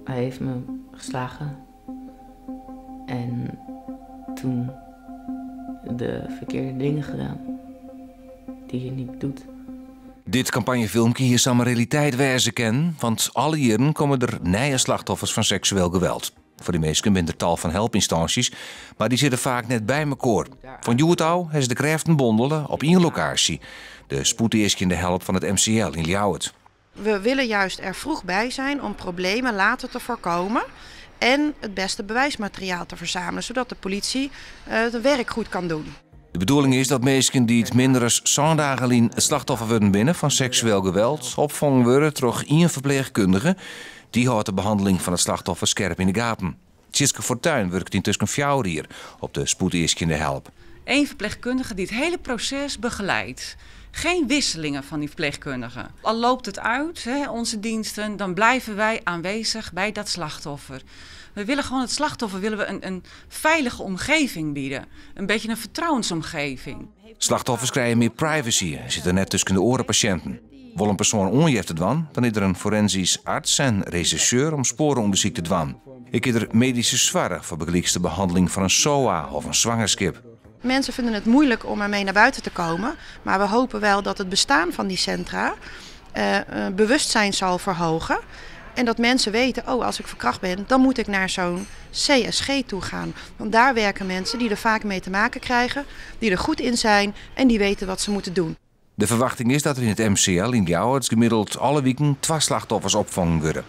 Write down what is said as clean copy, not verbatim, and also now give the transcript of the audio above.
Hij heeft me geslagen en toen de verkeerde dingen gedaan die je niet doet. Dit kampanjefilmke hie samar realiteit wêze kinnen, want alle jierren komme der nije slachtoffers fan seksueel geweld. Foar dy minsken binne der tal fan helpynstânsjes, mar dy sitte faak net by mekoar. Fan hjoed ôf ha se de krêften bondele op ien lokaasje, de spoedeaskjende help fan it MCL yn Ljouwert. We willen juist er vroeg bij zijn om problemen later te voorkomen en het beste bewijsmateriaal te verzamelen, zodat de politie het werk goed kan doen. De bedoeling is dat minsken dy't minder as sân dagen lyn it slachtoffer wurden binne fan seksueel geweld opfongen wurde troch ien ferpleechkundige. Dy hâldt de behanneling fan it slachtoffer skerp yn de gaten. Tjitske Fortuin wurket yntusken 4 jier op de spoedeaskjende help. Eén verpleegkundige die het hele proces begeleidt. Geen wisselingen van die verpleegkundigen. Al loopt het uit, hè, onze diensten, dan blijven wij aanwezig bij dat slachtoffer. We willen gewoon het slachtoffer willen we een veilige omgeving bieden. Een beetje een vertrouwensomgeving. Slachtoffers krije mear privacy en sitte net tusken de oare pasjinten. Wol in persoan oanjefte dwaan, dan is der in forensysk arts en resjersjeur om spoareûndersyk te dwaan. Ek is der medyske soarch foar bygelyks de behanneling fan in SOA of in swangerskip. Mensen vinden het moeilijk om ermee naar buiten te komen, maar we hopen wel dat het bestaan van die centra bewustzijn zal verhogen. En dat mensen weten, oh, als ik verkracht ben, dan moet ik naar zo'n CSG toe gaan. Want daar werken mensen die er vaak mee te maken krijgen, die er goed in zijn en die weten wat ze moeten doen. De ferwachting is dat der yn it MCL yn Ljouwert gemiddeld alle wiken 2 slachtoffers opfongen wurde.